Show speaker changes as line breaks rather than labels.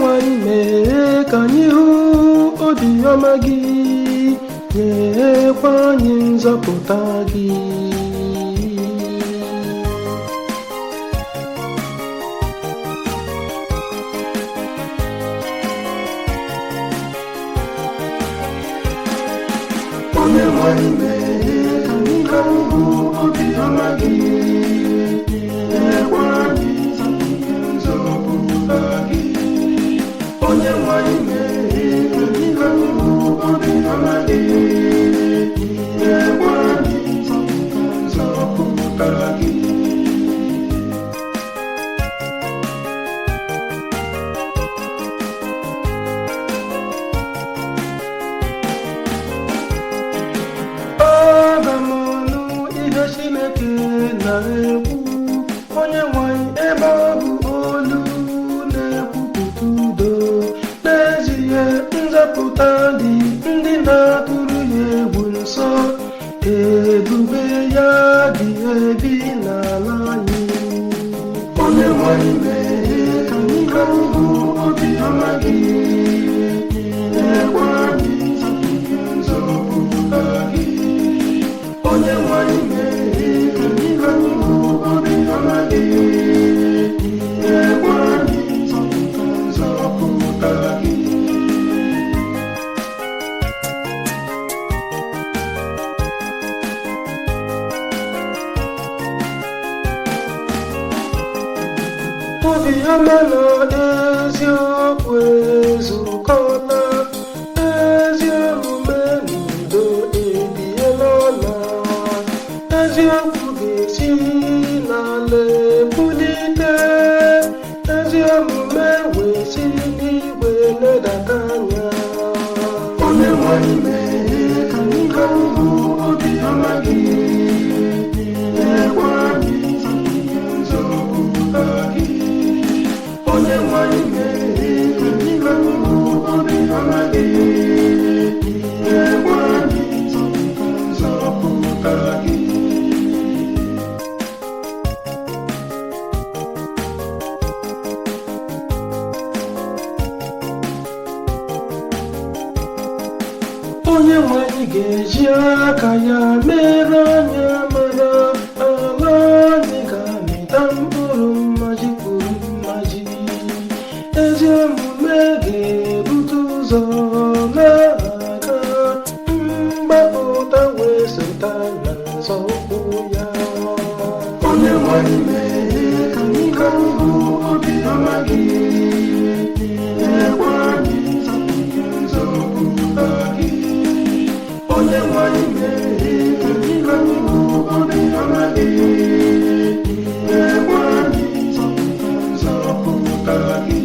Onye nwe anyị, mee ka anyị hụ obiọma gị, nyekwa anyị nzọpụta gị. Onye nwe anyị, mee ka anyị hụ obiọma gị, nyekwa anyị nzọpụta gị. Onye nwe anyị, mee ka anyị hụ obiọma gị, nyekwa anyị nzọpụta gị. Aga m anụ ihe Chineke na-ekwu. Onye nwe anyị, ebe ọ bụ olu na-ekwupụta udo. N'ezie, nzọpụta dị ndị na-atụrụ ya egwu nso, ebube ya dị ebi n'ala anyị. Onye nwe anyị, mee ka anyị hụ obiọma gị, nyekwa anyị nzọpụta gị. Onye nwe anyị, mee ka anyị hụ obiọma gị, nyekwa anyị nzọpụta gị. Obiọma na eziokwu ezukọla, ezi omume na udo ebiela ọla. Eziokwu ga-esi n'ala ebulite, ezi omume wee si n'igwe ledata anya. Onye nwe anyị, mee ka anyị hụ obiọma gị, nyekwa anyị nzọpụta gị. Onye nwe anyị, mee ka anyị hụ obiọma gị, nyekwa anyị nzọpụta gị. Onye nwe anyị ga-eji aka ya mere anyị amara, ala anyị ga-amịta mkpụrụ mmaji kwuru mmaji. Ezi omume ga-ebute ụzọ na-aga, mgbapụta wee sota na nzọụkwụ ya. Onye nwe anyị, mee ka anyị hụ obiọma gị, nyekwa anyị nzọpụta gị. Onye nwe anyị, mee ka anyị hụ obiọma gị, nyekwa anyị nzọpụta gị.